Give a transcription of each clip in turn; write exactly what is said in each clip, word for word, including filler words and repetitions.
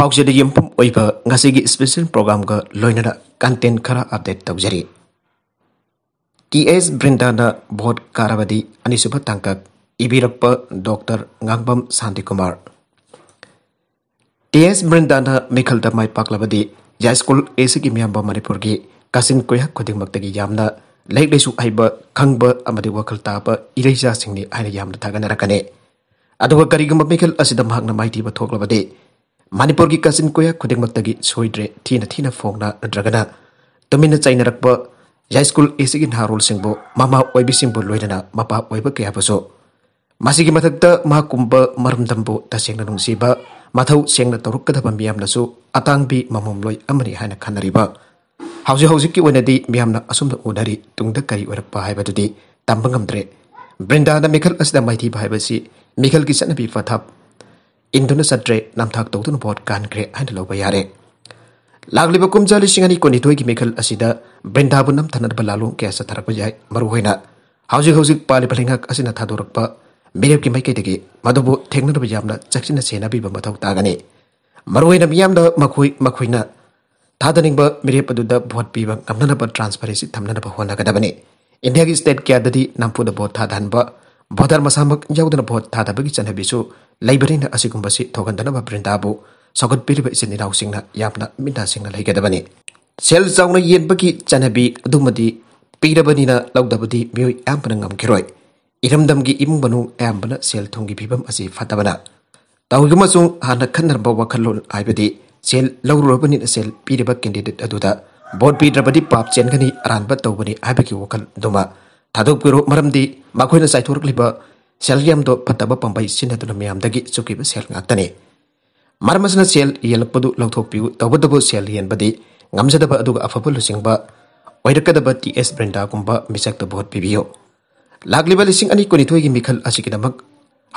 ꯄꯥꯎꯖꯦꯗ ꯌꯨꯝꯐꯝ ꯑꯣꯏꯕ ꯉꯁꯤꯒꯤ ꯏꯁꯄꯦꯁꯦꯜ ꯄ꯭ꯔꯣꯒ꯭ꯔꯥꯝꯒ ꯂꯣꯏꯅꯅ ꯀꯟꯇꯦꯟ ꯈꯔ ꯑꯞꯗꯦꯠ ꯇꯧꯖꯔꯤ꯫ ꯇꯤ ꯑꯦꯁ ꯕ꯭ꯔꯤꯟꯗꯥꯅ ꯚꯣꯠ ꯀꯥꯔꯕꯗꯤ ꯑꯅꯤꯁꯨꯕ ꯇꯥꯡꯀꯛ ꯏꯕꯤꯔꯛꯄ ꯗꯣꯛꯇꯔ ꯉꯥꯡꯕꯝ ꯁꯥꯟꯇꯤꯀꯨꯃꯥꯔ꯫ ꯇꯤ ꯑꯦꯁ ꯕ꯭ꯔꯤꯟꯗꯥꯅ ꯃꯤꯈꯜꯗ ꯃꯥꯏ ꯄꯥꯛꯂꯕꯗꯤ ꯌꯥꯏꯁ꯭ꯀꯨꯜ ꯑꯦꯁꯤꯒꯤ ꯃꯤꯌꯥꯝꯕ ꯃꯅꯤꯄꯨꯔꯒꯤ ꯀꯥꯆꯤꯟ ꯀꯣꯌꯥ ꯈꯨꯗꯤꯡꯃꯛꯇꯒꯤ ꯌꯥꯝꯅ ꯂꯥꯏꯔꯤꯛ ꯂꯥꯏꯁꯨ ꯍꯩꯕ, ꯈꯪꯕ ꯑꯃꯗꯤ ꯋꯥꯈꯜ ꯇꯥꯕ ꯏꯔꯩꯆꯥꯁꯤꯡꯅꯤ ꯍꯥꯏꯅ ꯌꯥꯝꯅ ꯊꯥꯒꯠꯅꯔꯛꯀꯅꯤ꯫ ꯑꯗꯨꯒ ꯀꯔꯤꯒꯨꯝꯕ ꯃꯤꯈꯜ ꯑꯁꯤꯗ ꯃꯍꯥꯛꯅ ꯃꯥꯏꯊꯤꯕ ꯊꯣꯛꯂꯕꯗꯤ ꯃꯅꯤꯄꯨꯔꯒꯤ ꯀꯥꯆꯤꯟ ꯀꯣꯌꯥ ꯈꯨꯗꯤꯡꯃꯛꯇꯒꯤ ꯁꯣꯏꯗ꯭ꯔꯦ ꯊꯤꯅ ꯊꯤꯅ ꯐꯣꯡꯅ ꯅꯠꯇ꯭ꯔꯒꯅ ꯇꯨꯃꯤꯟꯅ ꯆꯩꯅꯔꯛꯄ ꯌꯥꯏꯁ꯭ꯀꯨꯜ ꯑꯦꯁꯤꯒꯤ ꯅꯍꯥꯔꯣꯜꯁꯤꯡꯕꯨ, ꯃꯃꯥ ꯑꯣꯏꯕꯤꯁꯤꯡꯕꯨ ꯂꯣꯏꯅꯅ ꯃꯄꯥ ꯑꯣꯏꯕ ꯀꯌꯥꯕꯨꯁꯨ ꯃꯁꯤꯒꯤ ꯃꯊꯛꯇ ꯃꯍꯥꯛꯀꯨꯝꯕ ꯃꯔꯝꯗꯝꯕꯨ ꯇꯁꯦꯡꯅ ꯅꯨꯡꯁꯤꯕ, ꯃꯊꯧ ꯁꯦꯡꯅ ꯇꯧꯔꯛꯀꯗꯕ ꯃꯤꯌꯥꯝꯅꯁꯨ ꯑꯇꯥꯡꯕꯤ ꯃꯃꯣꯝꯂꯣꯏ ꯑꯃꯅꯤ ꯍꯥꯏꯅ ꯈꯟꯅꯔꯤꯕ ꯍꯧꯖꯤꯛ ꯍꯧꯖꯤꯛꯀꯤ ꯑꯣꯏꯅꯗꯤ ꯃꯤꯌꯥꯝꯅ ꯑꯁꯨꯝꯅ ꯎꯅꯔꯤ, ꯇꯨꯡꯗ ꯀꯔꯤ ꯑꯣꯏꯔꯛꯄ ꯍꯥꯏꯕꯗꯨꯗꯤ ꯇꯝꯕ ꯉꯝꯗ꯭ꯔꯦ꯫ ꯕ꯭ꯔꯤꯟꯗꯥꯅ ꯃꯤꯈꯜ ꯑꯁꯤꯗ ꯃꯥꯏꯊꯤꯕ ꯍꯥꯏꯕꯁꯤ ꯃꯤꯈꯜꯒꯤ ꯆꯠꯅꯕꯤ ꯄꯊꯥꯞ ꯏꯟꯗꯨꯅ ꯆꯠꯇ꯭ꯔꯦ, ꯅꯝꯊꯥꯛ ꯇꯧꯗꯨꯅ ꯚꯣꯠ ꯀꯥꯟꯈ꯭ꯔꯦ ꯍꯥꯏꯅ ꯂꯧꯕ ꯌꯥꯔꯦ꯫ ꯂꯥꯛꯂꯤꯕ ꯀꯨꯝꯖꯥ ꯂꯤꯁꯤꯡ ꯑꯅꯤ ꯀꯨꯟꯅꯤꯊꯣꯏꯒꯤ ꯃꯤꯈꯜ ꯑꯁꯤꯗ ꯕ꯭ꯔꯤꯟꯗꯥꯕꯨ ꯅꯝꯊꯅꯕ ꯂꯥꯂꯣꯡ ꯀꯌꯥ ꯆꯠꯊꯔꯛꯄ ꯌꯥꯏ꯫ ꯃꯔꯨꯑꯣꯏꯅ ꯍꯧꯖꯤꯛ ꯍꯧꯖꯤꯛ ꯄꯥꯜꯂꯤꯕ ꯂꯩꯉꯥꯛ ꯑꯁꯤꯅ ꯊꯥꯗꯣꯔꯛꯄ ꯃꯤꯔꯦꯞꯀꯤ ꯃꯥꯏꯀꯩꯗꯒꯤ ꯃꯗꯨꯕꯨ ꯊꯦꯡꯅꯅꯕ ꯌꯥꯝꯅ ꯆꯦꯛꯁꯤꯟꯅ ꯁꯦꯟꯅꯕꯤꯕ ꯃꯊꯧ ꯇꯥꯒꯅꯤ꯫ ꯃꯔꯨꯑꯣꯏꯅ ꯃꯤꯌꯥꯝꯗ ꯃꯈꯣꯏ, ꯃꯈꯣꯏꯅ ꯊꯥꯗꯅꯤꯡꯕ ꯃꯤꯔꯦꯞ ꯑꯗꯨꯗ ꯚꯣꯠ ꯄꯤꯕ ꯉꯝꯅꯅꯕ ꯇ꯭ꯔꯥꯟꯁꯄꯔꯦꯟꯁꯤ ꯊꯝꯅꯅꯕ ꯍꯣꯠꯅꯒꯗꯕꯅꯤ꯫ ꯏꯟꯗꯤꯌꯥꯒꯤ ꯁ꯭ꯇꯦꯠ ꯀꯌꯥꯗꯗꯤ ꯅꯝꯐꯨꯗ ꯚꯣꯠ ꯊꯥꯗꯍꯟꯕ, ꯚꯣꯇꯔ ꯃꯁꯥꯃꯛ ꯌꯥꯎꯗꯅ ꯚꯣꯠ ꯊꯥꯗꯕꯒꯤ ꯆꯠꯅꯕꯤꯁꯨ ꯂꯩꯕꯅꯤꯅ ꯑꯁꯤꯒꯨꯝꯕꯁꯤ ꯊꯣꯛꯍꯟꯗꯅꯕ ꯕ꯭ꯔꯤꯟꯗꯥꯕꯨ ꯁꯧꯒꯠꯄꯤꯔꯤꯕ ꯏꯆꯤꯟ ꯏꯅꯥꯎꯁꯤꯡꯅ ꯌꯥꯝꯅ ꯃꯤꯠ ꯅꯥ ꯁꯤꯡꯅ ꯂꯩꯒꯗꯕꯅꯤ꯫ ꯁꯦꯜ ꯆꯥꯎꯅ ꯌꯦꯟꯕꯒꯤ ꯆꯠꯅꯕꯤ ꯑꯗꯨꯃꯗꯤ ꯄꯤꯔꯕꯅꯤꯅ ꯂꯧꯗꯕꯗꯤ ꯃꯤꯑꯣꯏ ꯑꯌꯥꯝꯕꯅ ꯉꯝꯈꯤꯔꯣꯏ꯫ ꯏꯔꯝꯗꯝꯒꯤ ꯏꯃꯨꯡ ꯃꯅꯨꯡ ꯑꯌꯥꯝꯕꯅ ꯁꯦꯜ ꯊꯨꯝꯒꯤ ꯐꯤꯕꯝ ꯑꯁꯤ ꯐꯠꯇꯕꯅ ꯇꯧꯔꯤꯕ ꯑꯃꯁꯨꯡ ꯍꯥꯟꯅ ꯈꯟꯅꯔꯝꯕ ꯋꯥꯈꯜꯂꯣꯟ ꯍꯥꯏꯕꯗꯤ ꯁꯦꯜ ꯂꯧꯔꯨꯔꯕꯅꯤꯅ ꯁꯦꯜ ꯄꯤꯔꯤꯕ ꯀꯦꯟꯗꯤꯗꯦꯠ ꯑꯗꯨꯗ ꯚꯣꯠ ꯄꯤꯗ꯭ꯔꯕꯗꯤ ꯄꯥꯞ ꯆꯦꯟꯒꯅꯤ, ꯑꯔꯥꯟꯕ ꯇꯧꯕꯅꯤ ꯍꯥꯏꯕꯒꯤ ꯋꯥꯈꯜꯗꯨꯃ ꯊꯥꯗꯣꯛꯄꯤꯔꯣ, ꯃꯔꯝꯗꯤ ꯃꯈꯣꯏꯅ ꯆꯥꯏꯊꯣꯔꯛꯂꯤꯕ ꯁꯦꯜ ꯌꯥꯝꯗꯣ ꯐꯠꯇꯕ ꯄꯥꯝꯕꯩ ꯁꯤꯖꯤꯟꯅꯗꯨꯅ ꯃꯤꯌꯥꯝꯗꯒꯤ ꯆꯨꯞꯈꯤꯕ ꯁꯦꯜ ꯉꯥꯛꯇꯅꯤ꯫ ꯃꯔꯝ ꯑꯁꯤꯅ ꯁꯦꯜ ꯌꯦꯜꯂꯛꯄꯗꯨ ꯂꯧꯊꯣꯛꯄꯤꯌꯨ, ꯇꯧꯕꯇꯕꯨ ꯁꯦꯜ ꯌꯦꯟꯕꯗꯤ ꯉꯝꯖꯗꯕ ꯑꯗꯨꯒ ꯑꯐꯕ ꯂꯨꯆꯤꯡꯕ ꯑꯣꯏꯔꯛꯀꯗꯕ ꯇꯤ ꯑꯦꯁ ꯕ꯭ꯔꯤꯟꯗꯥꯒꯨꯝꯕ ꯃꯤꯁꯛꯇ ꯚꯣꯠ ꯄꯤꯕꯤꯌꯨ꯫ ꯂꯥꯛꯂꯤꯕ ꯂꯤꯁꯤꯡ ꯑꯅꯤ ꯀꯨꯟꯅꯤꯊꯣꯏꯒꯤ ꯃꯤꯈꯜ ꯑꯁꯤꯒꯤꯗꯃꯛ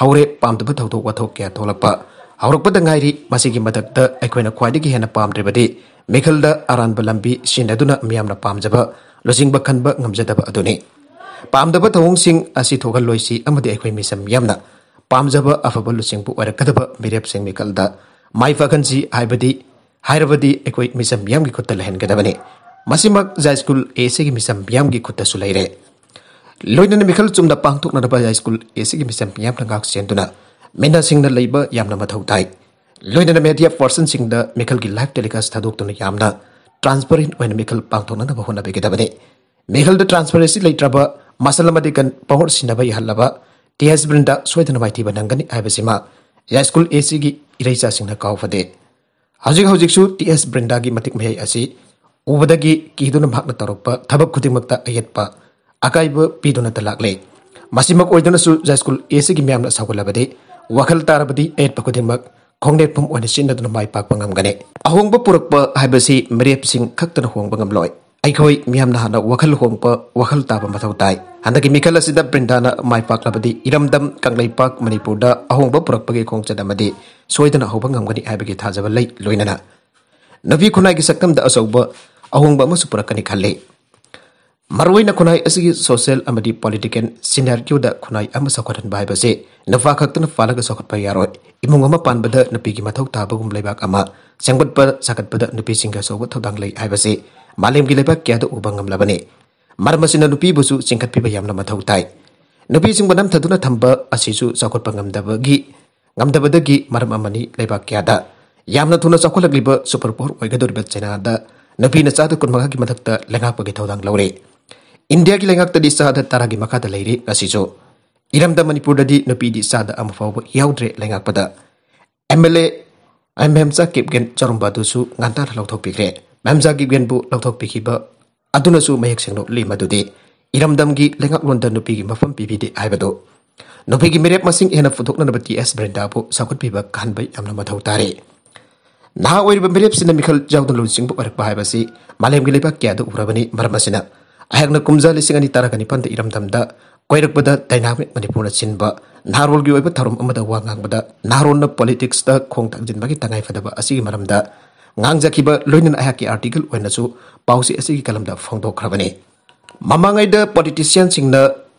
ꯍꯧꯔꯦ ꯄꯥꯝꯗꯕ ꯊꯧꯗꯣꯛ ꯋꯥꯊꯣꯛ ꯀꯌꯥ ꯊꯣꯛꯂꯛꯄ꯫ ꯍꯧꯔꯛꯄꯗ ꯉꯥꯏꯔꯤ꯫ ꯃꯁꯤꯒꯤ ꯃꯊꯛꯇ ꯑꯩꯈꯣꯏꯅ ꯈ꯭ꯋꯥꯏꯗꯒꯤ ꯍꯦꯟꯅ ꯄꯥꯝꯗ꯭ꯔꯤꯕꯗꯤ ꯃꯤꯈꯜꯗ ꯑꯔꯥꯟꯕ ꯂꯝꯕꯤ ꯁꯤꯖꯤꯟꯅꯗꯨꯅ ꯃꯤꯌꯥꯝꯅ ꯄꯥꯝꯖꯕ ꯂꯨꯆꯤꯡꯕ ꯈꯟꯕ ꯉꯝꯖꯗꯕ ꯑꯗꯨꯅꯤ꯫ ꯄꯥꯝꯗꯕ ꯊꯧꯑꯣꯡꯁꯤꯡ ꯑꯁꯤ ꯊꯣꯛꯍꯜꯂꯣꯏꯁꯤ ꯑꯃꯗꯤ ꯑꯩꯈꯣꯏ ꯃꯤꯆꯝ ꯃꯤꯌꯥꯝꯅ ꯄꯥꯝꯖꯕ ꯑꯐꯕ ꯂꯨꯆꯤꯡꯕ ꯑꯣꯏꯔꯛꯀꯗꯕ ꯃꯤꯔꯦꯞꯁꯤꯡ ꯃꯤꯈꯜꯗ ꯃꯥꯏ ꯄꯥꯛꯍꯟꯁꯤ ꯍꯥꯏꯕꯗꯤ, ꯍꯥꯏꯔꯕꯗꯤ ꯑꯩꯈꯣꯏ ꯃꯤꯆꯝ ꯃꯤꯌꯥꯝꯒꯤ ꯈꯨꯠꯇ ꯂꯩꯍꯟꯒꯗꯕꯅꯤ꯫ ꯃꯁꯤꯃꯛ ꯖꯥꯏꯁ꯭ꯀꯨꯜ ꯑꯦꯁꯤꯒꯤ ꯃꯤꯆꯝ ꯃꯤꯌꯥꯝꯒꯤ ꯈꯨꯠꯇꯁꯨ ꯂꯩꯔꯦ꯫ ꯂꯣꯏꯅꯅ ꯃꯤꯈꯜ ꯆꯨꯝꯅ ꯄꯥꯡꯊꯣꯛꯅꯅꯕ ꯖꯥꯏꯁ꯭ꯀꯨꯜ ꯑꯦꯁꯤꯒꯤ ꯃꯤꯆꯝ ꯃꯤꯌꯥꯝꯅ ꯉꯥꯛ ꯁꯦꯟꯗꯨꯅ ꯃꯤꯅꯥꯁꯤꯡꯅ ꯂꯩꯕ ꯌꯥꯝꯅ ꯃꯊꯧ ꯇꯥꯏ꯫ ꯂꯣꯏꯅꯅ ꯃꯦꯗꯤꯌꯥ ꯄꯔꯁꯟꯁꯤꯡꯗ ꯃꯤꯈꯜꯒꯤ ꯂꯥꯏꯚ ꯇꯦꯂꯤꯀꯥꯁ ꯊꯥꯗꯣꯛꯇꯨꯅ ꯌꯥꯝꯅ ꯇ꯭ꯔꯥꯟꯁꯄꯔꯦꯟ ꯑꯣꯏꯅ ꯃꯤꯈꯜ ꯄꯥꯡꯊꯣꯛꯅꯅꯕ ꯍꯣꯠꯅꯕꯤꯒꯗꯕꯅꯤ꯫ ꯃꯤꯈꯜꯗ ꯇ꯭ꯔꯥꯟꯁꯄꯔꯦꯟꯁꯤ ꯂꯩꯇ꯭ꯔꯕ, ꯃꯁꯜ ꯑꯃꯗꯤ ꯒꯟ ꯄꯥꯋꯔ ꯁꯤꯟꯅꯕ ꯌꯥꯍꯜꯂꯕ ꯇꯤ ꯑꯦꯁ ꯕ꯭ꯔꯤꯟꯗꯥ ꯁꯣꯏꯗꯅ ꯃꯥꯏꯊꯤꯕ ꯅꯪꯒꯅꯤ ꯍꯥꯏꯕꯁꯤꯃ ꯖꯥꯏꯁ꯭ꯀꯨꯜ ꯑꯦꯁꯤꯒꯤ ꯏꯔꯩꯆꯥꯁꯤꯡꯅ ꯀꯥꯎꯐꯗꯦ꯫ ꯍꯧꯖꯤꯛ ꯍꯧꯖꯤꯛꯁꯨ ꯇꯤ ꯑꯦꯁ ꯕ꯭ꯔꯤꯟꯗꯥꯒꯤ ꯃꯇꯤꯛ ꯃꯌꯥꯏ ꯑꯁꯤ ꯎꯕꯗꯒꯤ ꯀꯤꯗꯨꯅ ꯃꯍꯥꯛꯅ ꯇꯧꯔꯛꯄ ꯊꯕꯛ ꯈꯨꯗꯤꯡꯃꯛꯇ ꯑꯌꯦꯠꯄ ꯑꯀꯥꯏꯕ ꯄꯤꯗꯨꯅꯇ ꯂꯥꯛꯂꯦ꯫ ꯃꯁꯤꯃꯛ ꯑꯣꯏꯗꯨꯅꯁꯨ ꯖꯥꯏꯁ꯭ꯀꯨꯜ ꯑꯦꯁꯤꯒꯤ ꯃꯤꯌꯥꯝꯅ ꯁꯧꯒꯠꯂꯕꯗꯤ, ꯋꯥꯈꯜ ꯇꯥꯔꯕꯗꯤ ꯑꯌꯦꯠꯄ ꯈꯨꯗꯤꯡꯃꯛ ꯈꯣꯡꯅꯦꯠꯐꯝ ꯑꯣꯏꯅ ꯁꯤꯖꯤꯟꯅꯗꯨꯅ ꯃꯥꯏ ꯄꯥꯛꯄ ꯉꯝꯒꯅꯤ꯫ ꯑꯍꯣꯡꯕ ꯄꯨꯔꯛꯄ ꯍꯥꯏꯕꯁꯤ ꯃꯤꯔꯦꯞꯁꯤꯡ ꯈꯛꯇꯅ ꯍꯣꯡꯕ ꯉꯝꯂꯣꯏ꯫ ꯑꯩꯈꯣꯏ ꯃꯤꯌꯥꯝꯅ ꯍꯥꯟꯅ ꯋꯥꯈꯜ ꯍꯣꯡꯕ, ꯋꯥꯈꯜ ꯇꯥꯕ ꯃꯊꯧ ꯇꯥꯏ꯫ ꯍꯟꯗꯛꯀꯤ ꯃꯤꯈꯜ ꯑꯁꯤꯗ ꯕ꯭ꯔꯤꯟꯗꯥꯅ ꯃꯥꯏ ꯄꯥꯛꯂꯕꯗꯤ ꯏꯔꯝꯗꯝ ꯀꯪꯂꯩꯄꯥꯛ ꯃꯅꯤꯄꯨꯔꯗ ꯑꯍꯣꯡꯕ ꯄꯨꯔꯛꯄꯒꯤ ꯈꯣꯡꯆꯠ ꯑꯃꯗꯤ ꯁꯣꯏꯗꯅ ꯍꯧꯕ ꯉꯝꯒꯅꯤ ꯍꯥꯏꯕꯒꯤ ꯊꯥꯖꯕ ꯂꯩ꯫ ꯂꯣꯏꯅꯅ ꯅꯨꯄꯤ ꯈꯨꯟꯅꯥꯏꯒꯤ ꯁꯛꯇꯝꯗ ꯑꯆꯧꯕ ꯑꯍꯣꯡꯕ ꯑꯃꯁꯨ ꯄꯨꯔꯛꯀꯅꯤ ꯈꯜꯂꯤ꯫ ꯃꯔꯨꯑꯣꯏꯅ ꯈꯨꯟꯅꯥꯏ ꯑꯁꯤꯒꯤ ꯁꯣꯁꯤꯌꯦꯜ ꯑꯃꯗꯤ ꯄꯣꯂꯤꯇꯤꯀꯦꯜ ꯁꯤꯅꯥꯔꯤꯑꯣꯗ ꯈꯨꯟꯅꯥꯏ ꯑꯃ ꯆꯥꯎꯈꯠꯍꯟꯕ ꯍꯥꯏꯕꯁꯤ ꯅꯨꯄꯥ ꯈꯛꯇꯅ ꯄꯥꯜꯂꯒ ꯆꯥꯎꯈꯠꯄ ꯌꯥꯔꯣꯏ꯫ ꯏꯃꯨꯡ ꯑꯃ ꯄꯥꯟꯕꯗ ꯅꯨꯄꯤꯒꯤ ꯃꯊꯧ ꯇꯥꯕꯒꯨꯝ ꯂꯩꯕꯥꯛ ꯑꯃ ꯁꯦꯝꯒꯠꯄ ꯁꯥꯒꯠꯄꯗ ꯅꯨꯄꯤꯁꯤꯡꯒꯤ ꯑꯆꯧꯕ ꯊꯧꯗꯥꯡ ꯂꯩ ꯍꯥꯏꯕꯁꯤ ꯃꯥꯂꯦꯝꯒꯤ ꯂꯩꯕꯥꯛ ꯀꯌꯥꯗ ꯎꯕ ꯉꯝꯂꯕꯅꯤ꯫ ꯃꯔꯝ ꯑꯁꯤꯅ ꯅꯨꯄꯤꯕꯨꯁꯨ ꯆꯤꯡꯈꯠꯄꯤꯕ ꯌꯥꯝꯅ ꯃꯊꯧ ꯇꯥꯏ꯫ ꯅꯨꯄꯤꯁꯤꯡꯕꯨ ꯅꯝꯊꯗꯨꯅ ꯊꯝꯕ ꯑꯁꯤꯁꯨ ꯆꯥꯎꯈꯠꯄ ꯉꯝꯗꯕꯒꯤ, ꯉꯝꯗꯕꯗꯒꯤ ꯃꯔꯝ ꯑꯃꯅꯤ ꯂꯩꯕꯥꯛ ꯀꯌꯥꯗ꯫ ꯌꯥꯝꯅ ꯊꯨꯅ ꯆꯥꯎꯈꯠꯂꯛꯂꯤꯕ ꯁꯨꯄꯔ ꯄꯥꯋꯔ ꯑꯣꯏꯒꯗꯧꯔꯤꯕ ꯆꯩꯅꯥꯗ ꯅꯨꯄꯤꯅ ꯆꯥꯗ ꯀꯨꯟꯃꯉꯥꯒꯤ ꯃꯊꯛꯇ ꯂꯩꯉꯥꯛꯄꯒꯤ ꯊꯧꯗꯥꯡ ꯂꯧꯔꯤ꯫ ꯏꯟꯗꯤꯌꯥꯒꯤ ꯂꯩꯉꯥꯛꯇꯗꯤ ꯆꯥꯗ ꯇꯔꯥꯒꯤ ꯃꯈꯥꯗ ꯂꯩꯔꯤ ꯉꯁꯤꯁꯨ꯫ ꯏꯔꯝꯗꯝ ꯃꯅꯤꯄꯨꯔꯗꯗꯤ ꯅꯨꯄꯤꯗꯤ ꯆꯥꯗ ꯑꯃ ꯐꯥꯎꯕ ꯌꯥꯎꯗ꯭ꯔꯦ ꯂꯩꯉꯥꯛꯄꯗ꯫ ꯑꯦꯝ ꯑꯦꯜ ꯑꯦ ꯃꯦꯝꯆꯥ ꯀꯤꯞꯒꯦꯟ ꯆꯥꯎꯔꯝꯕ ꯑꯗꯨꯁꯨ ꯉꯟꯇꯥꯅ ꯂꯧꯊꯣꯛꯄꯤꯈ꯭ꯔꯦ꯫ ꯃꯦꯝꯆꯥ ꯀꯤꯞꯒꯦꯟꯕꯨ ꯂꯧꯊꯣꯛꯄꯤꯈꯤꯕ ꯑꯗꯨꯅꯁꯨ ꯃꯌꯦꯛ ꯁꯦꯡꯅ ꯎꯠꯂꯤ ꯃꯗꯨꯗꯤ ꯏꯔꯝꯗꯝꯒꯤ ꯂꯩꯉꯥꯛꯂꯣꯟꯗ ꯅꯨꯄꯤꯒꯤ ꯃꯐꯝ ꯄꯤꯕꯤꯗꯦ ꯍꯥꯏꯕꯗꯨ꯫ ꯅꯨꯄꯤꯒꯤ ꯃꯤꯔꯦꯞ ꯃꯁꯤꯡ ꯍꯦꯟꯅ ꯄꯨꯊꯣꯛꯅꯅꯕ ꯇꯤ ꯑꯦꯁ ꯕ꯭ꯔꯤꯟꯗꯥꯕꯨ ꯆꯥꯎꯈꯠꯄꯤꯕ ꯀꯟꯕ ꯌꯥꯝꯅ ꯃꯊꯧ ꯇꯥꯔꯦ꯫ ꯅꯍꯥ ꯑꯣꯏꯔꯤꯕ ꯃꯤꯔꯦꯞꯁꯤꯡꯅ ꯃꯤꯈꯜ ꯌꯥꯎꯗꯅ ꯂꯨꯆꯤꯡꯕ ꯑꯣꯏꯔꯛꯄ ꯍꯥꯏꯕꯁꯤ ꯃꯥꯂꯦꯝꯒꯤ ꯂꯩꯕꯥꯛ ꯀꯌꯥꯗ ꯎꯔꯕꯅꯤ꯫ ꯃꯔꯝ ꯑꯁꯤꯅ ꯑꯩꯍꯥꯛꯅ ꯀꯨꯝꯖꯥ ꯂꯤꯁꯤꯡ ꯑꯅꯤ ꯇꯔꯥꯒ ꯅꯤꯄꯥꯟꯗ ꯏꯔꯝꯗꯝꯗ ꯀꯣꯏꯔꯛꯄꯗ ꯗꯥꯏꯅꯥꯃꯤꯛ ꯃꯅꯤꯄꯨꯔꯅ ꯁꯤꯟꯕ ꯅꯍꯥꯔꯣꯜꯒꯤ ꯑꯣꯏꯕ ꯊꯧꯔꯝ ꯑꯃꯗ ꯋꯥ ꯉꯥꯡꯕꯗ ꯅꯍꯥꯔꯣꯜꯅ ꯄꯣꯂꯤꯇꯤꯛꯁꯇ ꯈꯣꯡ ꯊꯥꯡꯖꯤꯟꯕꯒꯤ ꯇꯉꯥꯏꯐꯗꯕ ꯑꯁꯤꯒꯤ ꯃꯔꯝꯗ ꯉꯥꯡꯖꯈꯤꯕ, ꯂꯣꯏꯅꯅ ꯑꯩꯍꯥꯛꯀꯤ ꯑꯥꯔꯇꯤꯀꯜ ꯑꯣꯏꯅꯁꯨ ꯄꯥꯎꯆꯦ ꯑꯁꯤꯒꯤ ꯀꯂꯝꯗ ꯐꯣꯡꯗꯣꯛꯈ꯭ꯔꯕꯅꯤ꯫ ꯃꯃꯥꯡꯉꯩꯗ ꯄꯣꯂꯤꯇꯤꯁꯤꯌꯥꯟꯁꯤꯡꯅ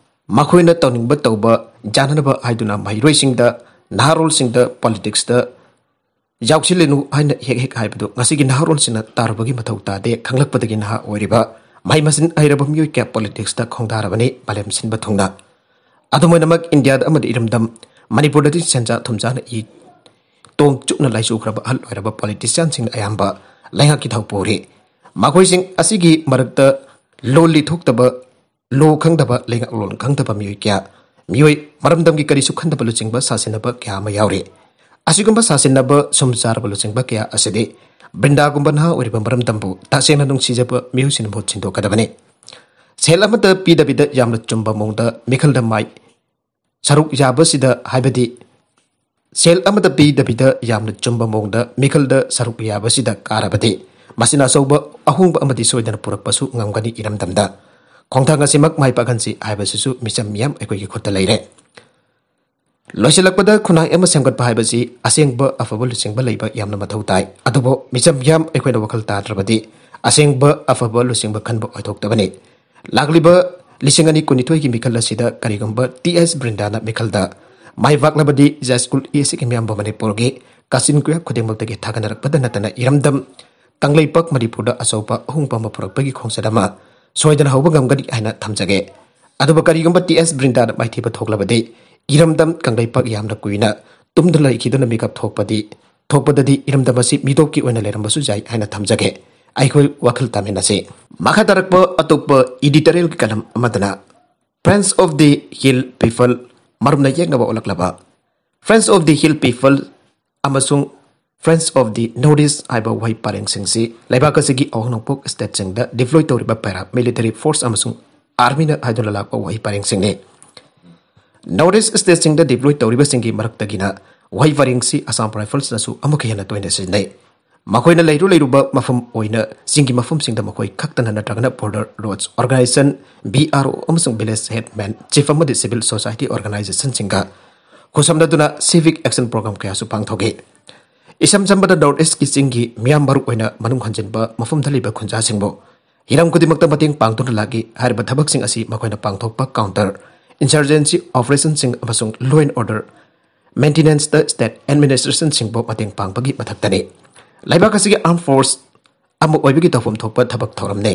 ꯃꯈꯣꯏꯅ ꯇꯧꯅꯤꯡꯕ ꯇꯧꯕ ꯌꯥꯅꯅꯕ ꯍꯥꯏꯗꯨꯅ ꯃꯍꯩꯔꯣꯏꯁꯤꯡꯗ, ꯅꯍꯥꯔꯣꯜꯁꯤꯡꯗ ꯄꯣꯂꯤꯇꯤꯛꯁꯇ ꯌꯥꯎꯁꯤꯜꯂꯅꯨ ꯍꯥꯏꯅ ꯍꯦꯛ ꯍꯦꯛ ꯍꯥꯏꯕꯗꯨ ꯉꯁꯤꯒꯤ ꯅꯍꯥꯔꯣꯜꯁꯤꯡꯅ ꯇꯥꯔꯨꯕꯒꯤ ꯃꯊꯧ ꯇꯥꯗꯦ꯫ ꯈꯪꯂꯛꯄꯗꯒꯤ ꯅꯍꯥ ꯑꯣꯏꯔꯤꯕ ꯃꯍꯩ ꯃꯁꯤꯡ ꯍꯩꯔꯕ ꯃꯤꯑꯣꯏ ꯀꯌꯥ ꯄꯣꯂꯤꯇꯤꯛꯁꯇ ꯈꯣꯡꯗꯥꯔꯕꯅꯤ ꯃꯥꯂꯦꯝ ꯁꯤꯟꯕ ꯊꯨꯡꯅ꯫ ꯑꯗꯨꯝ ꯑꯣꯏꯅꯃꯛ ꯏꯟꯗꯤꯌꯥꯗ ꯑꯃꯗꯤ ꯏꯔꯝꯗꯝ ꯃꯅꯤꯄꯨꯔꯗꯗꯤ ꯁꯦꯟꯖꯥ ꯊꯨꯝꯖꯥꯅ ꯏ ꯇꯣꯡ ꯆꯨꯞꯅ ꯂꯥꯏꯁꯨꯈ꯭ꯔꯕ ꯑꯍꯜ ꯑꯣꯏꯔꯕ ꯄꯣꯂꯤꯇꯤꯁꯤꯌꯥꯟꯁꯤꯡꯅ ꯑꯌꯥꯝꯕ ꯂꯩꯉꯥꯛꯀꯤ ꯊꯧ ꯄꯨꯔꯤ꯫ ꯃꯈꯣꯏꯁꯤꯡ ꯑꯁꯤꯒꯤ ꯃꯔꯛꯇ ꯂꯣꯜ ꯂꯤ ꯊꯣꯛꯇꯕ, ꯂꯣ ꯈꯪꯗꯕ, ꯂꯩꯉꯥꯛꯂꯣꯟ ꯈꯪꯗꯕ ꯃꯤꯑꯣꯏ ꯀꯌꯥ, ꯃꯤꯑꯣꯏ ꯃꯔꯝꯗꯝꯒꯤ ꯀꯔꯤꯁꯨ ꯈꯟꯗꯕ ꯂꯨꯆꯤꯡꯕ ꯁꯥꯁꯤꯟꯅꯕ ꯀꯌꯥ ꯑꯃ ꯌꯥꯎꯔꯤ꯫ ꯑꯁꯤꯒꯨꯝꯕ ꯁꯥꯁꯤꯟꯅꯕ ꯁꯨꯝ ꯆꯥꯔꯕ ꯂꯨꯆꯤꯡꯕ ꯀꯌꯥ ꯑꯁꯤꯗꯤ ꯕ꯭ꯔꯤꯟꯗꯥꯒꯨꯝꯕ ꯅꯍꯥ ꯑꯣꯏꯔꯤꯕ ꯃꯔꯝꯗꯝꯕꯨ ꯇꯁꯦꯡꯅ ꯅꯨꯡꯁꯤꯖꯕ ꯃꯤꯑꯣꯏꯁꯤꯡꯅ ꯃꯍꯨꯠ ꯁꯤꯟꯗꯣꯛꯀꯗꯕꯅꯤ꯫ ꯁꯦꯜ ꯑꯃꯠꯇ ꯄꯤꯗꯕꯤꯗ ꯌꯥꯝꯅ ꯆꯨꯝꯕ ꯃꯑꯣꯡꯗ ꯃꯤꯈꯜꯗ ꯃꯥꯏ ꯁꯔꯨꯛ ꯌꯥꯕꯁꯤꯗ, ꯍꯥꯏꯕꯗꯤ ꯁꯦꯜ ꯑꯃꯠꯇ ꯄꯤꯗꯕꯤꯗ ꯌꯥꯝꯅ ꯆꯨꯝꯕ ꯃꯑꯣꯡꯗ ꯃꯤꯈꯜꯗ ꯁꯔꯨꯛ ꯌꯥꯕꯁꯤꯗ ꯀꯥꯔꯕꯗꯤ, ꯃꯁꯤꯅ ꯑꯆꯧꯕ ꯑꯍꯣꯡꯕ ꯑꯃꯗꯤ ꯁꯣꯏꯗꯅ ꯄꯨꯔꯛꯄꯁꯨ ꯉꯝꯒꯅꯤ꯫ ꯏꯔꯝꯗꯝꯗ ꯈꯣꯡꯊꯥꯡ ꯑꯁꯤꯃꯛ ꯃꯥꯏ ꯄꯥꯛꯍꯟꯁꯤ ꯍꯥꯏꯕꯁꯤꯁꯨ ꯃꯤꯆꯝ ꯃꯤꯌꯥꯝ ꯑꯩꯈꯣꯏꯒꯤ ꯈꯨꯠꯇ ꯂꯩꯔꯦ꯫ ꯂꯣꯏꯁꯤꯜꯂꯛꯄꯗ, ꯈꯨꯟꯅꯥꯏ ꯑꯃ ꯁꯦꯝꯒꯠꯄ ꯍꯥꯏꯕꯁꯤ ꯑꯁꯦꯡꯕ ꯑꯐꯕ ꯂꯨꯆꯤꯡꯕ ꯂꯩꯕ ꯌꯥꯝꯅ ꯃꯊꯧ ꯇꯥꯏ꯫ ꯑꯗꯨꯕꯨ ꯃꯤꯆꯝ ꯃꯤꯌꯥꯝ ꯑꯩꯈꯣꯏꯅ ꯋꯥꯈꯜ ꯇꯥꯗ꯭ꯔꯕꯗꯤ ꯑꯁꯦꯡꯕ ꯑꯐꯕ ꯂꯨꯆꯤꯡꯕ ꯈꯟꯕ ꯑꯣꯏꯊꯣꯛꯇꯕꯅꯤ꯫ ꯂꯥꯛꯂꯤꯕ ꯂꯤꯁꯤꯡ ꯑꯅꯤ ꯀꯨꯟꯅꯤꯊꯣꯏꯒꯤ ꯃꯤꯈꯜ ꯑꯁꯤꯗ ꯀꯔꯤꯒꯨꯝꯕ ꯇꯤ ꯑꯦꯁ ꯕ꯭ꯔꯤꯟꯗꯥꯅ ꯃꯤꯈꯜꯗ ꯃꯥꯏ ꯄꯥꯛꯂꯕꯗꯤ, ꯖꯥꯏꯁ꯭ꯀꯨꯜ ꯑꯦ ꯁꯤꯒꯤ ꯃꯤꯌꯥꯝꯕ ꯃꯅꯤꯄꯨꯔꯒꯤ ꯀꯥꯆꯤꯟ ꯀꯣꯌꯥ ꯈꯨꯗꯤꯡꯃꯛꯇꯒꯤ ꯊꯥꯒꯠꯅꯔꯛꯄꯗ ꯅꯠꯇꯅ ꯏꯔꯝꯗꯝ ꯀꯪꯂꯩꯄꯥꯛ ꯃꯅꯤꯄꯨꯔꯗ ꯑꯆꯧꯕ ꯑꯍꯣꯡꯕ ꯑꯃ ꯄꯨꯔꯛꯄꯒꯤ ꯈꯣꯡꯆꯠ ꯑꯃ ꯁꯣꯏꯗꯅ ꯍꯧꯕ ꯉꯝꯒꯅꯤ ꯍꯥꯏꯅ ꯊꯝꯖꯒꯦ꯫ ꯑꯗꯨꯕꯨ ꯀꯔꯤꯒꯨꯝꯕ ꯇꯤ ꯑꯦꯁ ꯕ꯭ꯔꯤꯟꯗꯥꯅ ꯃꯥꯏꯊꯤꯕ ꯊꯣꯛꯂꯕꯗꯤ, ꯏꯔꯝꯗꯝ ꯀꯪꯂꯩꯄꯥꯛ ꯌꯥꯝꯅ ꯀꯨꯏꯅ ꯇꯨꯝꯗꯨꯅ ꯂꯩꯈꯤꯗꯨꯅ ꯃꯤꯀꯞ ꯊꯣꯛꯄꯗꯤ, ꯊꯣꯛꯄꯗꯗꯤ ꯏꯔꯝꯗꯝ ꯑꯁꯤ ꯃꯤꯇꯣꯞꯀꯤ ꯑꯣꯏꯅ ꯂꯩꯔꯝꯕꯁꯨ ꯌꯥꯏ ꯍꯥꯏꯅ ꯊꯝꯖꯒꯦ꯫ ꯑꯩꯈꯣꯏ ꯋꯥꯈꯜ ꯇꯥꯃꯤꯟꯅꯁꯤ꯫ ꯃꯈꯥ ꯇꯥꯔꯛꯄ ꯑꯇꯣꯞꯄ editorialꯒꯤ column ꯑꯃꯗꯅ Friends of the Hill People, ꯃꯔꯨꯝꯅ ꯌꯦꯛꯅꯕ ꯑꯣꯜꯂꯛꯂꯕ Friends of the Hill People ꯑꯃꯁꯨꯡ Friends of the North East ꯍꯥꯏꯕ ꯋꯥꯍꯩ ꯄꯔꯦꯡꯁꯤꯡꯁꯤ ꯂꯩꯕꯥꯛ ꯑꯁꯤꯒꯤ ꯑꯋꯥꯡ ꯅꯣꯡꯄꯣꯛ stateꯁꯤꯡꯗ deploy ꯇꯧꯔꯤꯕ paramilitary force ꯑꯃꯁꯨꯡ armyꯅ ꯍꯥꯏꯗꯨꯅ ꯂꯥꯛꯄ ꯋꯥꯍꯩ ꯄꯔꯦꯡꯁꯤꯡꯅꯤ꯫ North East stateꯁꯤꯡꯗ deploy ꯇꯧꯔꯤꯕꯁꯤꯡꯒꯤ ꯃꯔꯛꯇꯒꯤꯅ ꯋꯥꯍꯩ ꯄꯔꯦꯡꯁꯤ Assam Riflesꯅꯁꯨ ꯑꯃꯨꯛꯀ ꯍꯦꯟꯅ ꯇꯣꯏꯅ ꯁꯤꯖꯤꯟꯅꯩ꯫ ꯃꯈꯣꯏꯅ ꯂꯩꯔꯨ ꯂꯩꯔꯨꯕ ꯃꯐꯝ ꯑꯣꯏꯅ ꯆꯤꯡꯒꯤ ꯃꯐꯝꯁꯤꯡꯗ ꯃꯈꯣꯏ ꯈꯛꯇꯅ ꯅꯠꯇ꯭ꯔꯒꯅ border roads organization, B R O ꯑꯃꯁꯨꯡ village headman, chief ꯑꯃꯗꯤ civil society organizationꯁꯤꯡꯒ ꯈꯨꯠꯁꯝꯅꯗꯨꯅ civic action program ꯀꯌꯥꯁꯨ ꯄꯥꯡꯊꯣꯛꯏ꯫ ꯏꯁꯝ ꯁꯝꯕꯗ North Eastꯀꯤ ꯆꯤꯡꯒꯤ ꯃꯤꯌꯥꯝ, ꯃꯔꯨ ꯑꯣꯏꯅ ꯃꯅꯨꯡ ꯍꯟꯖꯤꯟꯕ ꯃꯐꯝꯗ ꯂꯩꯕ ꯈꯨꯟꯖꯥꯁꯤꯡꯕꯨ ꯍꯤꯔꯝ ꯈꯨꯗꯤꯡꯃꯛꯇ ꯃꯇꯦꯡ ꯄꯥꯡꯗꯨꯅ ꯂꯥꯛꯏ꯫ ꯍꯥꯏꯔꯤꯕ ꯊꯕꯛꯁꯤꯡ ꯑꯁꯤ ꯃꯈꯣꯏꯅ ꯄꯥꯡꯊꯣꯛꯄ counter insurgency operationꯁꯤꯡ ꯑꯃꯁꯨꯡ law and order ꯃꯦꯟꯇꯦꯅꯦꯟꯁꯇ ꯁ꯭ꯇꯦꯠ ꯑꯦꯗꯃꯤꯅꯤꯁꯇ꯭ꯔꯦꯁꯟꯁꯤꯡꯕꯨ ꯃꯇꯦꯡ ꯄꯥꯡꯕꯒꯤ ꯃꯊꯛꯇꯅꯤ꯫ ꯂꯩꯕꯥꯛ ꯑꯁꯤꯒꯤ ꯑꯥꯔꯝ ꯐꯣꯔꯁ ꯑꯃ ꯑꯣꯏꯕꯒꯤ ꯇꯧꯐꯝ ꯊꯣꯛꯄ ꯊꯕꯛ ꯊꯧꯔꯝꯅꯤ꯫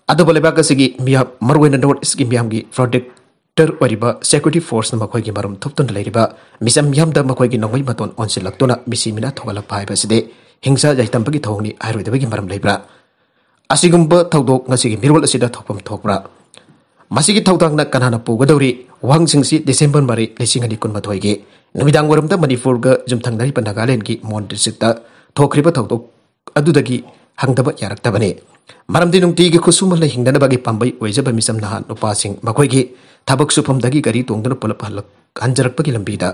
ꯑꯗꯨꯕꯨ ꯂꯩꯕꯥꯛ ꯑꯁꯤꯒꯤ ꯃꯤꯌꯥꯝ, ꯃꯔꯨꯑꯣꯏꯅ ꯅꯣꯔꯠ ꯏꯁꯀꯤ ꯃꯤꯌꯥꯝꯒꯤ ꯄ꯭ꯔꯣꯇꯦꯛꯇꯔ ꯑꯣꯏꯔꯤꯕ ꯁꯦꯀ꯭ꯌꯨꯔꯤꯇꯤ ꯐꯣꯔꯁꯅ ꯃꯈꯣꯏꯒꯤ ꯃꯔꯨꯝ ꯊꯨꯞꯇꯨꯅ ꯂꯩꯔꯤꯕ ꯃꯤꯆꯝ ꯃꯤꯌꯥꯝꯗ ꯃꯈꯣꯏꯒꯤ ꯅꯣꯡꯃꯩ ꯃꯇꯣꯟ ꯑꯣꯟꯁꯤꯜꯂꯛꯇꯨꯅ ꯃꯤꯁꯤ ꯃꯤꯅꯥ ꯊꯣꯛꯍꯜꯂꯛꯄ ꯍꯥꯏꯕꯁꯤꯗꯤ ꯍꯤꯡꯁꯥ ꯌꯥꯏꯇꯝꯕꯒꯤ ꯊꯧꯑꯣꯡꯅꯤ ꯍꯥꯏꯔꯣꯏꯗꯕꯒꯤ ꯃꯔꯝ ꯂꯩꯕ꯭ꯔꯥ? ꯑꯁꯤꯒꯨꯝꯕ ꯊꯧꯗꯣꯛ ꯉꯁꯤꯒꯤ ꯃꯤꯔꯣꯜ ꯑꯁꯤꯗ ꯊꯣꯛꯐꯝ ꯊꯣꯛꯄ꯭ꯔꯥ? ꯃꯁꯤꯒꯤ ꯊꯧꯗꯥꯡꯅ ꯀꯅꯥꯅ ꯄꯨꯒꯗꯧꯔꯤ? ꯋꯥꯍꯪꯁꯤꯡꯁꯤ ꯗꯤꯁꯦꯝꯕꯔ ꯃꯔꯤ, ꯂꯤꯁꯤꯡ ꯑꯅꯤ ꯀꯨꯟꯃꯥꯊꯣꯏꯒꯤ ꯅꯨꯃꯤꯗꯥꯡ ꯋꯥꯏꯔꯝꯗ ꯃꯅꯤꯄꯨꯔꯒ ꯌꯨꯝꯊꯪꯅꯔꯤꯕ ꯅꯥꯒꯥꯂꯦꯟꯗꯒꯤ ꯃꯣꯟ ꯗꯤꯁꯇ꯭ꯔꯤꯛꯇ ꯊꯣꯛꯈ꯭ꯔꯤꯕ ꯊꯧꯗꯣꯛ ꯑꯗꯨꯗꯒꯤ ꯍꯪꯗꯕ ꯌꯥꯔꯛꯇꯕꯅꯤ꯫ ꯃꯔꯝꯗꯤ ꯅꯨꯡꯇꯤꯒꯤ ꯈꯨꯠꯁꯨꯃꯟꯅ ꯍꯤꯡꯅꯅꯕꯒꯤ ꯄꯥꯝꯕꯩ ꯑꯣꯏꯖꯕ ꯃꯤꯆꯝ ꯅꯍꯥ ꯅꯨꯄꯥꯁꯤꯡ ꯃꯈꯣꯏꯒꯤ ꯊꯕꯛ ꯁꯨꯐꯝꯗꯒꯤ ꯒꯥꯔꯤ ꯇꯣꯡꯗꯨꯅ ꯄꯨꯂꯞ ꯍꯜꯂꯛ-, ꯍꯟꯖꯔꯛꯄꯒꯤ ꯂꯝꯕꯤꯗ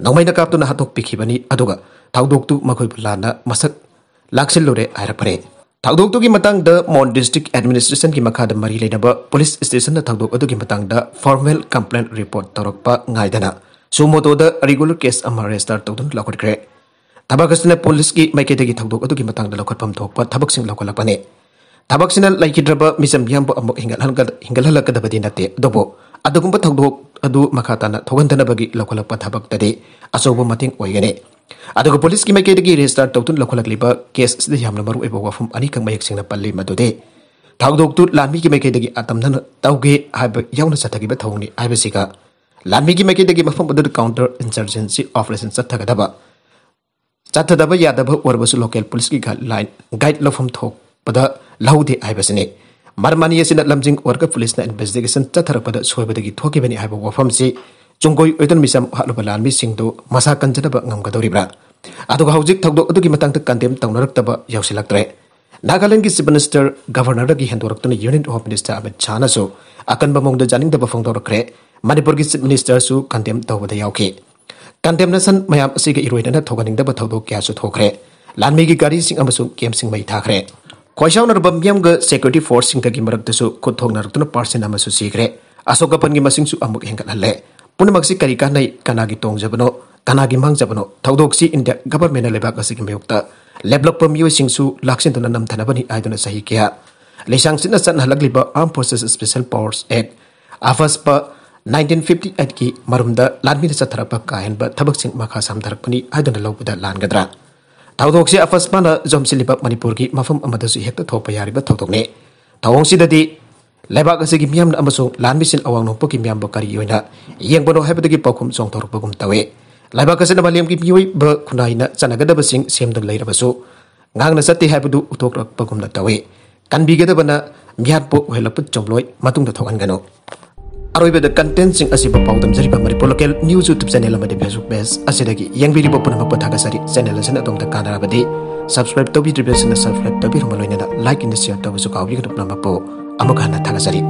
ꯅꯣꯡꯃꯩꯅ ꯀꯥꯞꯇꯨꯅ ꯍꯥꯠꯇꯣꯛꯄꯤꯈꯤꯕꯅꯤ꯫ ꯑꯗꯨꯒ ꯊꯧꯗꯣꯛꯇꯨ ꯃꯈꯣꯏꯕꯨ ꯂꯥꯟꯅ ꯃꯁꯛ ꯂꯥꯛꯁꯤꯜꯂꯨꯔꯦ ꯍꯥꯏꯔꯛꯄꯅꯤ꯫ ꯊꯧꯗꯣꯛꯇꯨꯒꯤ ꯃꯇꯥꯡꯗ ꯃꯣꯟ ꯗꯤꯁꯇ꯭ꯔꯤꯛ ꯑꯦꯗꯃꯤꯅꯤꯁꯇ꯭ꯔꯦꯁꯟꯒꯤ ꯃꯈꯥꯗ ꯃꯔꯤ ꯂꯩꯅꯕ ꯄꯨꯂꯤꯁ ꯁ꯭ꯇꯦꯁꯟꯅ ꯊꯧꯗꯣꯛ ꯑꯗꯨꯒꯤ ꯃꯇꯥꯡꯗ ꯐꯣꯔꯃꯦꯜ ꯀꯝꯄ꯭ꯂꯦꯟ ꯔꯤꯄꯣꯔꯠ ꯇꯧꯔꯛꯄ ꯉꯥꯏꯗꯅ ꯁꯨꯃꯣꯇꯣꯗ ꯔꯤꯒꯨꯂꯔ ꯀꯦꯁ ꯑꯃ ꯔꯦꯖꯤꯁꯇꯔ ꯇꯧꯗꯨꯅ ꯂꯧꯈꯠꯈ꯭ꯔꯦ꯫ ꯊꯕꯛ ꯑꯁꯤꯅ ꯄꯨꯂꯤꯁꯀꯤ ꯃꯥꯏꯀꯩꯗꯒꯤ ꯊꯧꯗꯣꯛ ꯑꯗꯨꯒꯤ ꯃꯇꯥꯡꯗ ꯂꯧꯈꯠꯐꯝ ꯊꯣꯛꯄ ꯊꯕꯛꯁꯤꯡ ꯂꯧꯈꯠꯂꯛꯄꯅꯤ꯫ ꯊꯕꯛꯁꯤꯅ ꯂꯩꯈꯤꯗ꯭ꯔꯕ ꯃꯤꯆꯝ ꯃꯤꯌꯥꯝꯕꯨ ꯑꯃꯨꯛ ꯍꯤꯡꯒꯠꯍꯟꯒ-, ꯍꯤꯡꯒꯠꯍꯜꯂꯛꯀꯗꯕꯗꯤ ꯅꯠꯇꯦ, ꯑꯗꯨꯕꯨ ꯑꯗꯨꯒꯨꯝꯕ ꯊꯧꯗꯣꯛ ꯑꯗꯨ ꯃꯈꯥ ꯇꯥꯅ ꯊꯣꯛꯍꯟꯗꯅꯕꯒꯤ ꯂꯧꯈꯠꯂꯛꯄ ꯊꯕꯛꯇꯗꯤ ꯑꯆꯧꯕ ꯃꯇꯦꯡ ꯑꯣꯏꯒꯅꯤ꯫ ꯑꯗꯨꯒ ꯄꯨꯂꯤꯁꯀꯤ ꯃꯥꯏꯀꯩꯗꯒꯤ ꯔꯦꯖꯤꯁꯇꯥꯔ ꯇꯧꯗꯨꯅ ꯂꯧꯈꯠꯂꯛꯂꯤꯕ ꯀꯦꯁ ꯑꯁꯤꯗ ꯌꯥꯝꯅ ꯃꯔꯨꯑꯣꯏꯕ ꯋꯥꯐꯝ ꯑꯅꯤꯈꯛ ꯃꯌꯦꯛ ꯁꯦꯡꯅ ꯄꯜꯂꯤ, ꯃꯗꯨꯗꯤ ꯊꯧꯗꯣꯛꯇꯨ ꯂꯥꯟꯃꯤꯒꯤ ꯃꯥꯏꯀꯩꯗꯒꯤ ꯑꯇꯝꯅꯅ ꯇꯧꯒꯦ ꯍꯥꯏꯕ ꯌꯥꯎꯅ ꯆꯠꯊꯈꯤꯕ ꯊꯧꯑꯣꯡꯅꯤ ꯍꯥꯏꯕꯁꯤꯒ ꯂꯥꯟꯃꯤꯒꯤ ꯃꯥꯏꯀꯩꯗꯒꯤ ꯃꯐꯝ ꯑꯗꯨꯗ ꯀꯥꯎꯟꯇꯔ ꯏꯟꯁꯔꯖꯦꯟꯁꯤ ꯑꯣꯄꯔꯦꯁꯟ ꯆꯠꯊꯒꯗꯕ, ꯆꯠꯊꯗꯕ ꯌꯥꯗꯕ ꯑꯣꯏꯔꯕꯁꯨ ꯂꯣꯀꯦꯜ ꯄꯨꯂꯤꯁꯀꯤ ꯒꯥꯏꯗꯂꯥꯏꯟ, ꯒꯥꯏꯗ ꯂꯧꯐꯝ ꯊꯣꯛꯄꯗ ꯂꯧꯍꯧꯗꯦ ꯍꯥꯏꯕꯁꯤꯅꯤ꯫ ꯃꯔꯝ ꯑꯅꯤ ꯑꯁꯤꯅ ꯂꯝꯖꯤꯡ ꯑꯣꯏꯔꯒ ꯄꯨꯂꯤꯁꯅ ꯏꯟꯚꯦꯁꯇꯤꯒꯦꯁꯟ ꯆꯠꯊꯔꯛꯄꯗ ꯁꯣꯏꯕꯗꯒꯤ ꯊꯣꯛꯈꯤꯕꯅꯤ ꯍꯥꯏꯕ ꯋꯥꯐꯝꯁꯤ ꯆꯨꯡꯒꯣꯏ ꯑꯣꯏꯗꯨꯅ ꯃꯤꯆꯝ ꯍꯥꯠꯂꯨꯕ ꯂꯥꯟꯃꯤꯁꯤꯡꯗꯨ ꯃꯁꯥ ꯀꯟꯖꯅꯕ ꯉꯝꯒꯗꯧꯔꯤꯕ꯭ꯔꯥ? ꯑꯗꯨꯒ ꯍꯧꯖꯤꯛ ꯊꯧꯗꯣꯛ ꯑꯗꯨꯒꯤ ꯃꯇꯥꯡꯗ ꯀꯟꯗꯦꯝ ꯇꯧꯅꯔꯛꯇꯕ ꯌꯥꯎꯁꯤꯜꯂꯛꯇ꯭ꯔꯦ꯫ ꯅꯥꯒꯥꯂꯦꯟꯗꯒꯤ ꯆꯤꯐ ꯃꯤꯅꯤꯁꯇꯔ, ꯒꯚꯔꯅꯔꯗꯒꯤ ꯍꯦꯟꯗꯣꯔꯛꯇꯨꯅ ꯌꯨꯅꯤꯌꯟ ꯍꯣꯝ ꯃꯤꯅꯤꯁꯇꯔ ꯑꯃꯤꯠ ꯁꯥꯍꯅꯁꯨ ꯑꯀꯟꯕ ꯃꯑꯣꯡꯗ ꯌꯥꯅꯤꯡꯗꯕ ꯐꯣꯡꯗꯣꯔꯛꯈ꯭ꯔꯦ꯫ ꯃꯅꯤꯄꯨꯔꯒꯤ ꯆꯤꯐ ꯃꯤꯅꯤꯁꯇꯔꯁꯨ ꯀꯟꯗꯦꯝ ꯇꯧꯕꯗ ꯌꯥꯎꯈꯤ꯫ ꯀꯟꯗꯦꯝꯅꯦꯁꯟ ꯃꯌꯥꯝ ꯑꯁꯤꯒ ꯏꯔꯣꯏꯅꯅ ꯊꯣꯛꯍꯟꯅꯤꯡꯗꯕ ꯊꯧꯗꯣꯛ ꯀꯌꯥꯁꯨ ꯊꯣꯛꯈ꯭ꯔꯦ꯫ ꯂꯥꯟꯃꯤꯒꯤ ꯒꯥꯔꯤꯁꯤꯡ ꯑꯃꯁꯨꯡ ꯀꯦꯝꯞꯁꯤꯡ ꯃꯩ ꯊꯥꯈ꯭ꯔꯦ꯫ ꯈꯣꯏꯁꯥꯎꯅꯔꯕ ꯃꯤꯌꯥꯝꯒ ꯁꯦꯀ꯭ꯌꯨꯔꯤꯇꯤ ꯐꯣꯔꯁꯁꯤꯡꯒꯒꯤ ꯃꯔꯛꯇꯁꯨ ꯈꯨꯠ ꯊꯣꯛꯅꯔꯛꯇꯨꯅ ꯄꯥꯔꯁꯟ ꯑꯃꯁꯨ ꯁꯤꯈ꯭ꯔꯦ꯫ ꯑꯁꯣꯛ ꯑꯄꯟꯒꯤ ꯃꯁꯤꯡꯁꯨ ꯑꯃꯨꯛ ꯍꯦꯟꯒꯠꯍꯜꯂꯦ꯫ ꯄꯨꯝꯅꯃꯛꯁꯤ ꯀꯔꯤ ꯀꯥꯟꯅꯩ? ꯀꯅꯥꯒꯤ ꯇꯣꯡꯖꯕꯅꯣ? ꯀꯅꯥꯒꯤ ꯃꯥꯡꯖꯕꯅꯣ? ꯊꯧꯗꯣꯛꯁꯤ ꯏꯟꯗꯤꯌꯥ ꯒꯚꯔꯟꯃꯦꯟꯠꯅ ꯂꯩꯕꯥꯛ ꯑꯁꯤꯒꯤ ꯃꯥꯌꯣꯛꯇ ꯂꯦꯞꯂꯛꯄ ꯃꯤꯑꯣꯏꯁꯤꯡꯁꯨ ꯂꯥꯛꯁꯤꯟꯗꯨꯅ ꯅꯝꯊꯅꯕꯅꯤ ꯍꯥꯏꯗꯨꯅ ꯆꯍꯤ ꯀꯌꯥ ꯂꯩꯁꯥꯡꯁꯤꯠꯅ ꯆꯠꯅꯍꯜꯂꯛꯂꯤꯕ Armed Forces Special Powers Act, AFSPA, nineteen fifty ꯑꯩꯠꯀꯤ ꯃꯔꯨꯝꯗ ꯂꯥꯟꯃꯤꯅ ꯆꯠꯊꯔꯛꯄ ꯀꯥ ꯍꯦꯟꯕ ꯊꯕꯛꯁꯤꯡ ꯃꯈꯥ ꯁꯝꯊꯔꯛꯄꯅꯤ ꯍꯥꯏꯗꯨꯅ ꯂꯧꯕꯗ ꯂꯥꯟꯒꯗ꯭ꯔꯥ? ꯊꯧꯗꯣꯛꯁꯤ ꯑꯐꯁꯃꯥꯅ ꯌꯣꯝꯁꯤꯜꯂꯤꯕ ꯃꯅꯤꯄꯨꯔꯒꯤ ꯃꯐꯝ ꯑꯃꯗꯁꯨ ꯍꯦꯛꯇ ꯊꯣꯛꯄ ꯌꯥꯔꯤꯕ ꯊꯧꯗꯣꯛꯅꯤ꯫ ꯊꯧꯑꯣꯡꯁꯤꯗꯗꯤ ꯂꯩꯕꯥꯛ ꯑꯁꯤꯒꯤ ꯃꯤꯌꯥꯝꯅ ꯑꯃꯁꯨꯡ ꯂꯥꯟꯃꯤꯁꯤꯡ ꯑꯋꯥꯡ ꯅꯣꯡꯄꯣꯛꯀꯤ ꯃꯤꯌꯥꯝꯕꯨ ꯀꯔꯤ ꯑꯣꯏꯅ ꯌꯦꯡꯕꯅꯣ ꯍꯥꯏꯕꯗꯒꯤ ꯄꯥꯎꯈꯨꯝ ꯆꯣꯡꯊꯣꯔꯛꯄꯒꯨꯝ ꯇꯧꯏ꯫ ꯂꯩꯕꯥꯛ ꯑꯁꯤꯅ ꯃꯥꯂꯦꯝꯒꯤ ꯃꯤꯑꯣꯏꯕ ꯈꯨꯟꯅꯥꯏꯅ ꯆꯠꯅꯒꯗꯕꯁꯤꯡ ꯁꯦꯝꯗꯨꯅ ꯂꯩꯔꯕꯁꯨ ꯉꯥꯡꯅ ꯆꯠꯇꯦ ꯍꯥꯏꯕꯗꯨ ꯎꯠꯊꯣꯛꯂꯛꯄꯒꯨꯝꯅ ꯇꯧꯏ꯫ ꯀꯟꯕꯤꯒꯗꯕꯅ ꯃꯤꯍꯥꯠꯄ ꯑꯣꯏꯍꯜꯂꯛꯄ ꯆꯨꯝꯂꯣꯏ, ꯃꯇꯨꯡꯗ ꯊꯣꯛꯍꯟꯒꯅꯨ꯫ ꯑꯔꯣꯏꯕꯗ contentꯁꯤꯡ ꯑꯁꯤꯕꯨ ꯄꯥꯎꯗꯝꯖꯔꯤꯕ Manipur local news YouTube channel ꯑꯃꯗꯤ Facebook page ꯑꯁꯤꯗꯒꯤ ꯌꯦꯡꯕꯤꯔꯤꯕ ꯄꯨꯝꯅꯃꯛꯄꯨ ꯊꯥꯒꯠꯆꯔꯤ꯫ Channel ꯑꯁꯤꯅ ꯑꯗꯣꯝꯗ ꯀꯥꯟꯅꯔꯕꯗꯤ subscribe ꯇꯧꯕꯤꯗ꯭ꯔꯤꯕꯁꯤꯡꯅ subscribe ꯇꯧꯕꯤꯔꯝꯕ ꯂꯣꯏꯅꯅ like ꯑꯃꯗꯤ share ꯇꯧꯕꯁꯨ ꯀꯥꯎꯕꯤꯒꯅꯨ꯫ ꯄꯨꯝꯅꯃꯛꯄꯨ ꯑꯃꯨꯛ ꯍꯟꯅ ꯊꯥꯒꯠꯆꯔꯤ꯫